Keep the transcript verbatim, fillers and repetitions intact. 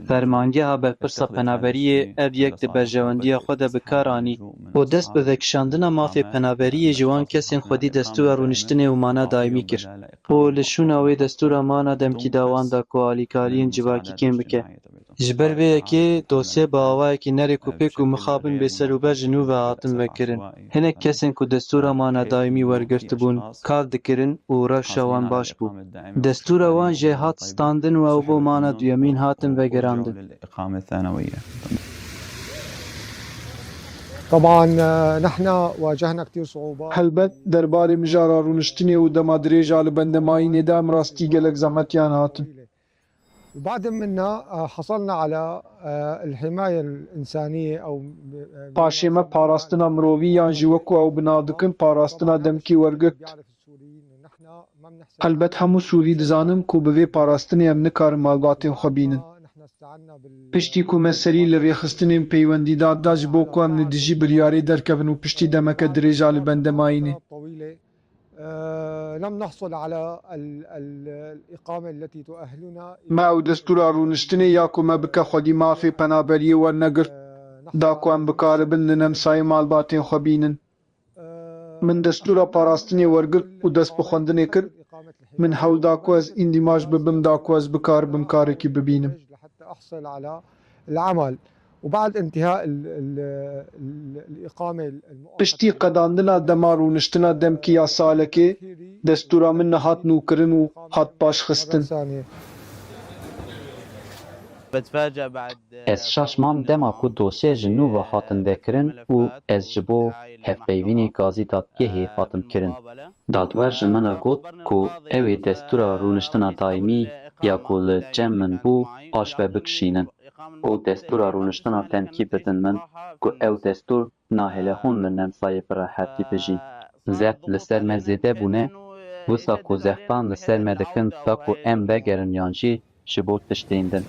Fermangeha Berpirsa Penaberiyê ev yek di berjewendiya xwe de bi kar anî û dest bi vekişandina mafê penaberiyê ji wan kesên xwedî destûra rûniştinê û mana daîmî kir û li şûna wê destûra mana demkî da wan da ku alîkariyên civakî kêm bike. Ji ber vê yekê dosyê bi awayekî nerêk û pêk û mixabin bêserûber ji nû ve hatin vekirin. Hinek kesên ku destûra mana daîmî wergirtibûn, kar dikirin û rewşa wan baş bû. Destûra wan jê hat standin û ew bo mana duyemîn hatin vegerandin. طبعا آه، نحن واجهنا كثير صعوبات. Helbet derbarê mijara rûniştinê û dema dirêja li bendemayînê de em rastî gelek zehmetiyan hatin. وبعد منا آه، حصلنا على آه، الحماية الإنسانية أو Paşê me parastina mirovî yan jî wekû ew bina dikin parastina demkî wergirt. Helbet hemû Sûrî dizanin ku bi vê parastinê em nikarin malbatên xwe bînin. Piştî ku me serî li rêxistinên peywendîdar da ji bo ku em li dijî biryarê derkevin û piştî demeke dirêja li bendemayînê. آه، لم نحصل على ال- ال- الإقامة التي تؤهلنا Me ew destûra rûniştinê ya ku me bike xwedî mafê penaberiyê wernegirt da ku em bikaribin li nemsayê malbatên xwe bînin. Min destûra parastinê wergirt û dest bi xwendinê kir. Min hewl da ku ez îndîmaj bibim da ku ez bikaribim karekî bibînim. لحتى أحصل على العمل وبعد انتهاء ال- ال- ال- الإقامة المؤقتة. Piştî qedandina dema rûniştina demkî ya salekê, destûra min nehat nûkirin û hat paşxistin. ثانية. Ez şaş mam dema ku dosye ji nû ve hatin vekirin û ez ji bo hevpeyvînê gazî dadgehê hatim kirin. Dadwer ji min re got ku ew ê destûra rûniştina daîmî ya ku li cem min bû paş ve bikişînin û destûra rûniştina demkî bidin min ku ew destûr nahêle hûn li nemsayê bi rehetî bijîn. Zeft li ser me zêde bûne, wisa ku zeftan li ser me dikin da ku em vegerin yan jî ji bo tiştên din.